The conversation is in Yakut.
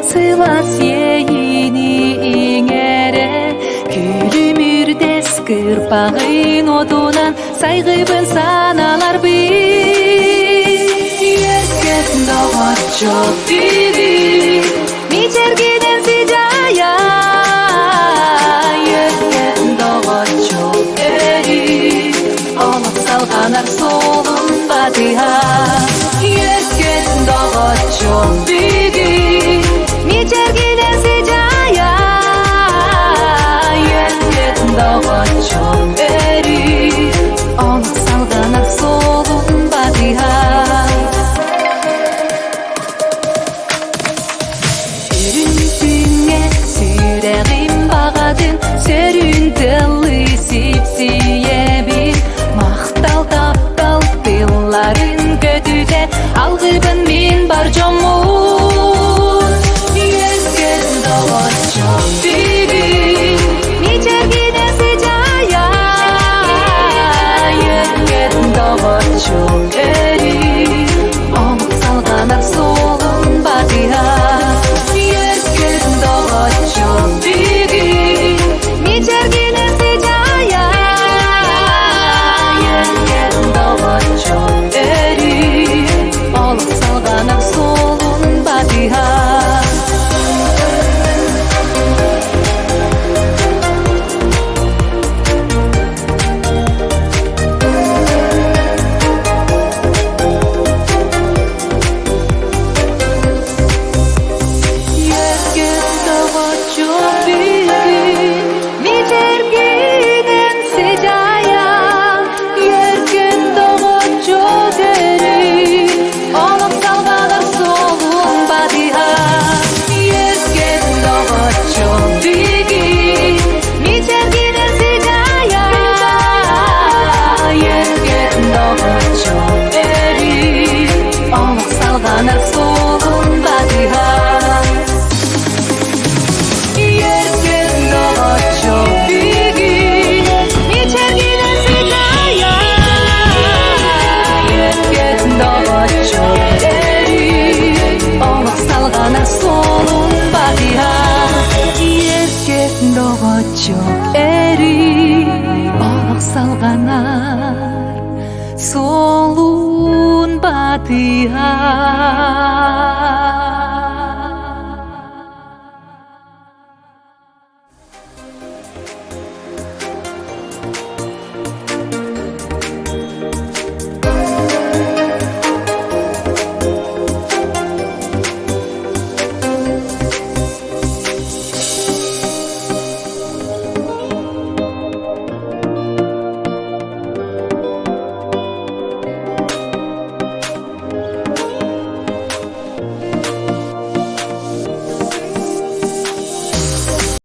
сылаас иэйиини иҥэрэ Күлүмүрдэс кырпаҕын отунан сайгыбын санааларбын Үөскэт доҕоччу бүгүн мичэргинэн сыдьаайа Үөскэт доҕоччу өрүү олох салҕанар суолун батыһа Үөскэт доҕоччу бүгүн мичэргинэн сыдьаайа Үөскэт доҕоччу өрүү олох салҕанар суолун батыһа Сүрүн күҥҥэ сүрэҕим баҕатын сөрүүн тыллыы сипсийэбин Махтал таптал тылларын көтүтэ алгыбын мин бар дьоммун Үөскэн доҕоччу бүгүн мичэргинэ сыдьаайа Үөскэн доҕоччу өрүү Омук салҕанар суолун батыһа Үөскүн доҕоччу бүгүн мичэргинэ сыдьаайа Үөскүн доҕоччу өрүү олох салҕанар суолун батыһа Мичэргинэн сыдьаайа, Үөргүн доҕоччу көрүү, Олох салҕанар суолун батыһа. Үөргүн доҕоччу бүгүн, Мичэргинэн сыдьаайа, Үөргүн доҕоччу өрүү, Олох салҕанар суолун батыһа. Үөргүн доҕоччу бүгүн, Мичэргинэн сыдьаайа, Үөргүн доҕоччу өрүү, Олох салҕанар суолун батыһа. Үөргүн доҕоччу өрүү, Олох салҕанар суолун батыһа.